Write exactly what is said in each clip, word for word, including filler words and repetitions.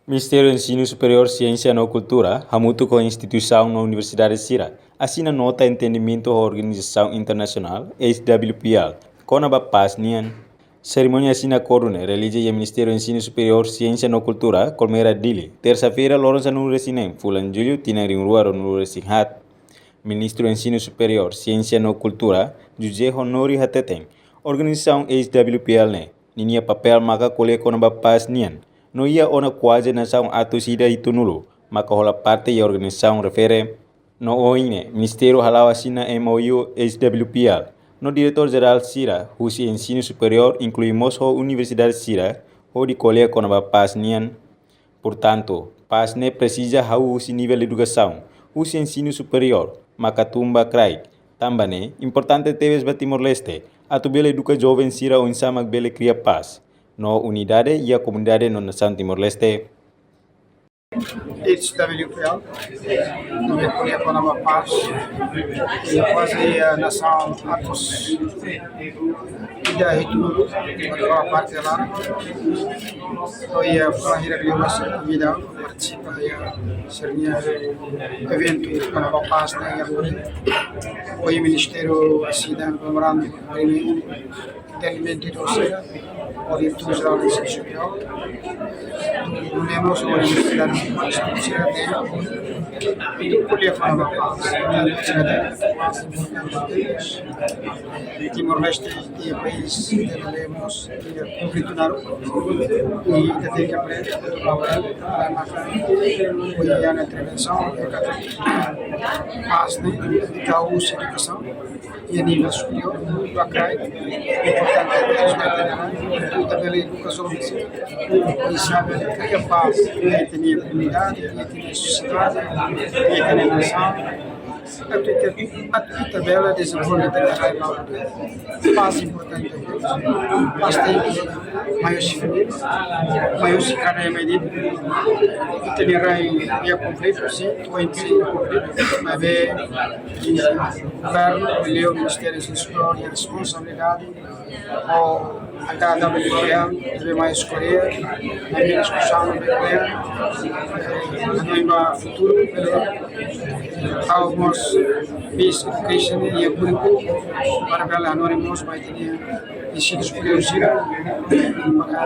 Ministériu Ensinu Superiór, Siénsia no Kultura, hamutuk ho instituisaun no universidade sira, asina nota entendimentu ho organizasaun internasionál, H W P L, kona-ba pás nian. Serimónia asina akordu ne'e realiza iha Ministériu Ensinu Superiór, Siénsia no Kultura, Kolmera, Dili, tersa-feira, loron sanulu-resin-neen, fulan Jullu, tinan rihun rua ruanulu-resin-haat. Ministru Ensinu Superiór, Siénsia no Kultura, José Honório hateten, organizasaun H W P L ne'e, ninia papél maka ko'alia kona-ba pás nian, no iha ona kuaze nasaun atus ida hitunulu maka hola parte iha organizasaun refere. No ohin ne'e, Ministériu hala'o asina M O U H W P L no diretór jerál sira husi ensinu superiór, inklui mós ho universidade sira, hodi ko'alia kona-ba pás nian. Portantu, pás ne'e presiza hahú husi nivel edukasaun, husi ensinu superiór, maka tun ba kraik. Tanba ne'e, importante tebes ba Timor-Leste, atu bele eduka joven sira oinsá mak bele kria pás no unidade iha komunidade no nasaun Timor-Leste. H W P L, ne'ebé ko'alia kona-ba pás, iha kuaze iha nasaun atus ida hitunulu, atu hola parte laran. To'o iha fulan hirak liubá sira konvida partisipa iha sira-nia eventu kona-ba pás ne'e iha Puri. Ohin Ministériu asina memorandu de entendimentu ho sira, ho diretór jerál Ensinu Superiór. Nune'e mós ho universidade sira, atu ko'alia kona-ba pás. Sira dehan Timor-Leste iha país ida-ne'e mós iha konflitu naruk. I ita tenke aprende atu kolaboradu, maka ho iha intervensaun, pás ne'e, ita uza edukasaun iha nivel superiór, ba kraik, importante atu ita bele eduka joven sira, oinsá bele kria pás iha ita-nia komunidade, iha ita-nia sosiedade, iha ita-nia nasaun. Atu ita, atu ita bele dezenvolve ita-nia rai malu. Pás importante. Pás tenke mai husi família, mai husi kadeia mai dentru. Ita-nia rai iha konflitu, sin, oin sin konflitu. Maibé, governu, liuliu Ministériu Ensinu Superiór, iha responsabilidade, ho H W P L, ne'ebé mai husi Koreia, ne'ebé mai husi Koreia, hanoin ba futuru, bele halo mós peace education iha kurríkulu, para bele hanorin mós ba ita-nia ensinu superiór sira, para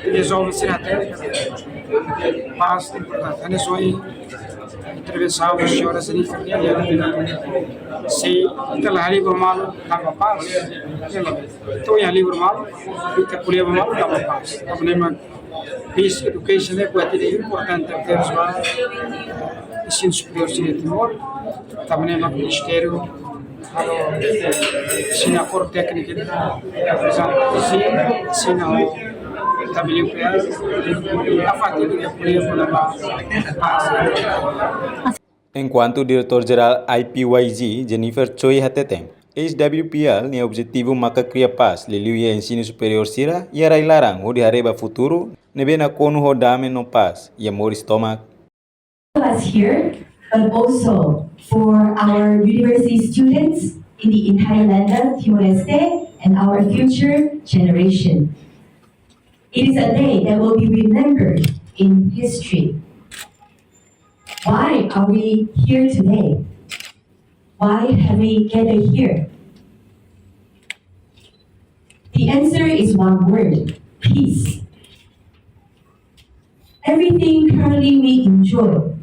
ita-nia joven sira hatene pás importante. Hanesan ohin intervensaun señora Zenica, se ita la halibur malu tanba pás, ita la, entaun halibur malu, ita ko'alia ba malu tanba pás. Tanba ne'e mak peace education ne'e buat ida importante tebes ba ensinu superiór sira iha Timor. Tanba ne'e mak ministériu halo asina akordu tékniku ida, asina ho H W P L, a fatin ida ko'alia kona-ba pás. Enkuantu diretór jerál I P Y G, Jennifer Choi hateten, H W P L nia objetivu maka kria pás, liuliu iha ensinu superiór sira iha rai laran, hodi haree ba futuru ne'ebé nakonu ho dame no pás iha moris tomak. Us here, but also for our university students in the entire land of Timor-Leste and our future generation. It is a day that will be remembered in history. Why are we here today? Why have we gathered here? The answer is one word: peace. Everything currently we enjoy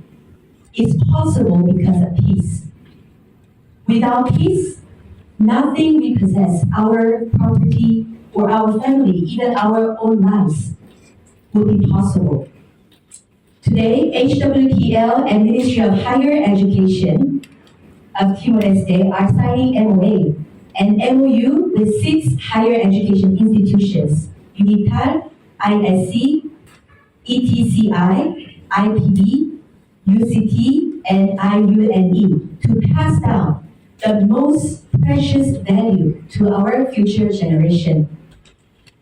is possible because of peace. Without peace, nothing we possess, our property or our family, even our own lives, will be possible. Today, H W P L and Ministry of Higher Education of Timor-Leste are signing M O A, an M O U with six higher education institutions: UNITAR, I S C, E T C I, I P B, U C T, and I U N E, to pass down the most precious value to our future generation.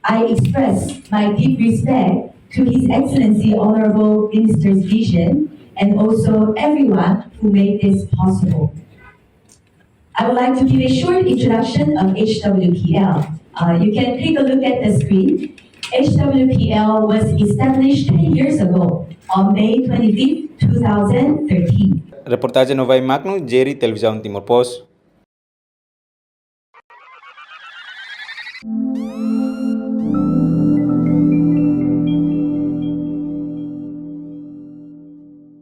I express my deep respect to His Excellency Honorable Minister's vision and also everyone who made this possible. I would like to give a short introduction of H W P L. Uh, you can take a look at the screen. H W P L was established ten years ago on May twenty-fifth, two thousand thirteen. Reportajen Novai Magno, Jerry, Televizaun Timor Post.